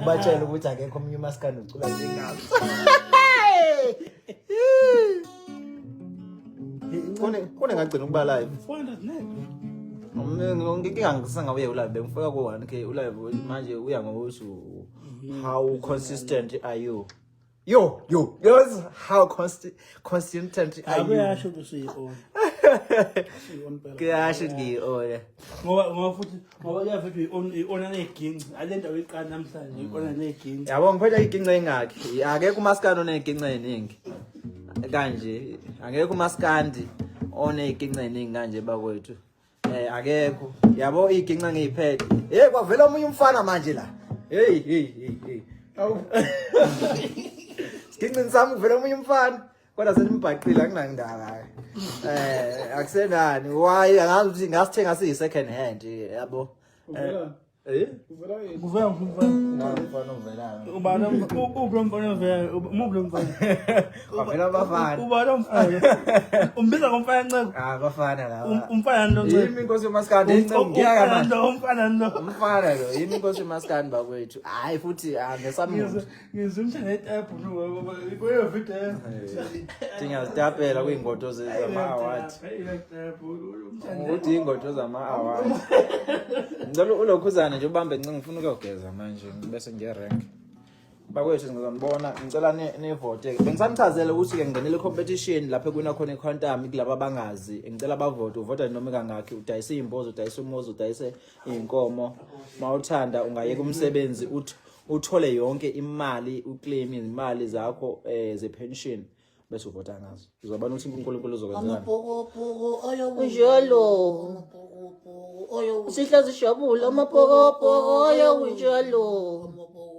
Ubatshela ukuthi akekho omunye umaskandi ucula njengami. Kune ngagcina ukuba live. 400 net. Inkinga ngisangawuye ulive bengifika ku 1K ulive manje uya ngokuthi how consistent are you? Yo yo, yes, how consistent are you? Akuyasho ukuthi usuyi-on. Usuyi-on phela. Kuyasho ukuthi ngiyi-on. Ngoba futhi ngoba kuyavela uyi-on i-ona neginci. Ale ndawo iqala namhlanje i-ona neginci. Yabo ngiphethe iginci engakhi. Akekho umaskandi oneginci eziningi. Kanje akekho umaskandi oneginci eziningi kanje bakwethu. Eh akekho. Yabo iginci engiyiphethe. Hey kwavela omunye umfana manje la. Hey hey hey hey. Awu. Sigincini sami kuvela omunye umfana. Kodwa senimbhaqile akunangindaba. Eh akusenani. Why angazi ukuthi ngasithenga siyi second hand yabo. Eh? Kuvela umfana. Nawu umfana ovelayo. Ubani uphi lo mfana ovelayo? Umuphi lo mfana? Kwavela abafana. Ubani lo mfana? Umbiza ngomfana nceko. Ah abafana laba. Umfana lo nceko. Yimi inkosi yomaskandi inceku ngiyaka manje. Umfana lo. Umfana lo yimi inkosi yomaskandi bakwethu. Hayi futhi angesami muntu. Ngizwe umshana etapu kuyo video. Ngiyazitapela kuyingodo zama-award. Ukuthi ingodo zama-award. Ngicela ulokhuzane nje ubambe ncinga ngifuna ukuyogeza manje bese ngiye rank. Bakwethu ngizonibona ngicela nivote. Bengisanichazela ukuthi ke ngingenele competition lapho kuwina khona iQuantum kulaba abangazi. Ngicela bavote uvota noma kangakhi udayise izimbozo udayise umuzi udayise izinkomo. Mawuthanda ungayeka umsebenzi uthi uthole yonke imali uclaim izimali zakho eh ze pension bese uvota ngazo uzobona ukuthi uNkulunkulu uzokwenzani. Amabhokobhoko ayawu Njalo. Amabhokobhoko ayawu Sihlezi sijabule amabhokobhoko ayawu njalo. Amabhokobhoko.